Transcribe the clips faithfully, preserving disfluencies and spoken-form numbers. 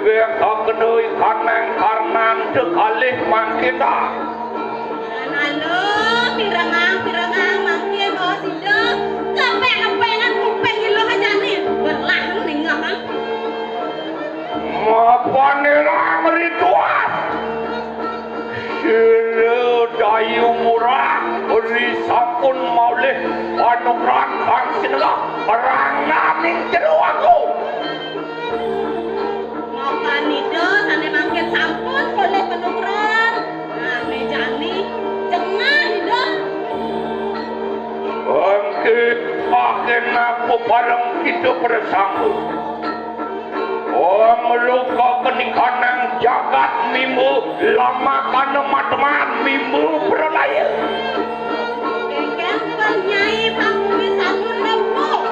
Kakena ikanang karnan kekalih mangkin ta. Halo, pirengang-pirengang mangkin baos Ida. Kepeng-kepengan kuping iluh jani. Belah ningeh, ha? Mapan irang ritual. Sira dayu murah, ri sampun maulih panugrahan kang sinengah, perang naming jero aku. Mapan Ida sane mangkin sampun polih panugrahan. Nah, mejani jengah Ida. Engke paken apa bareng kita pada sanggup. Om luka kenikanang jagat mimbu lamakana mateman mimbu pralaya. Kengken panyai pangkuwi sampun rembuk.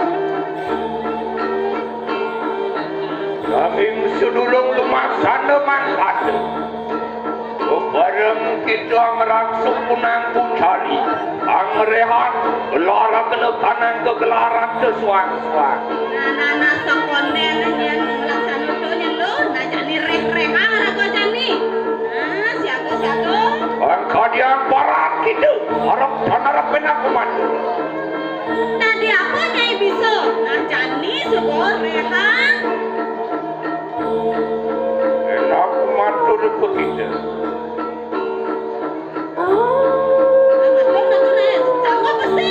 Nanging sedurung lumaksana mangkat. Bebareng kita ngrangsuk punang pucari, angrehan, gelar kena kanang kegelaran sesuang-suang. Nah, nah, nah, sakonden yen nglaksana to nyelo, nah jani reh-rehan raga jani. Nah, siaga-siaga. Angkadiang paran kita, arep dan arep penak kumat. Tadi apa Nyai bisa? Nah, jani suka rehan. Enak matur begitu. Matur, matur, eh. Sanggup pasti.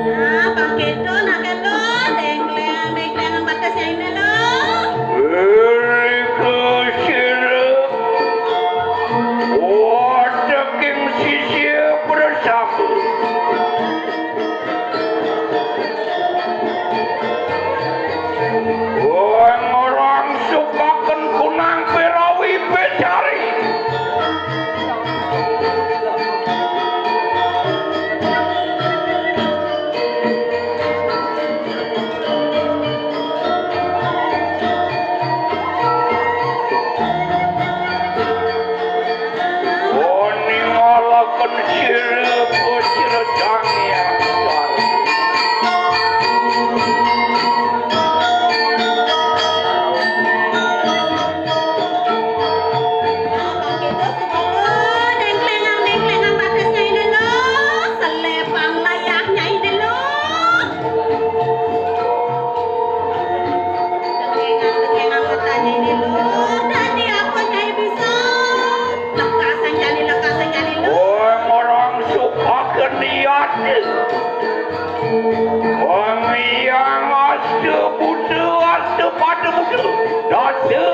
Nah, Pak Keto, nak Keto, dengkleng, dengkleng batas yang ini lo. Beri ke sira, wateking sisir bersama. Wong orang sukaken kunang perawi becari. Oni ngalaken sira sira jang yang. Dengklengang-dengklengang batisnya ini lo, selepang layaknya ini lo. Dengklengang-dengklengang matanya ini lo. Dadi apa Nyai bisa? Lekasan jani, lekasan jani lo. Wong orang suka keniat. Wong yang astu buta, astu pada buta. Dasa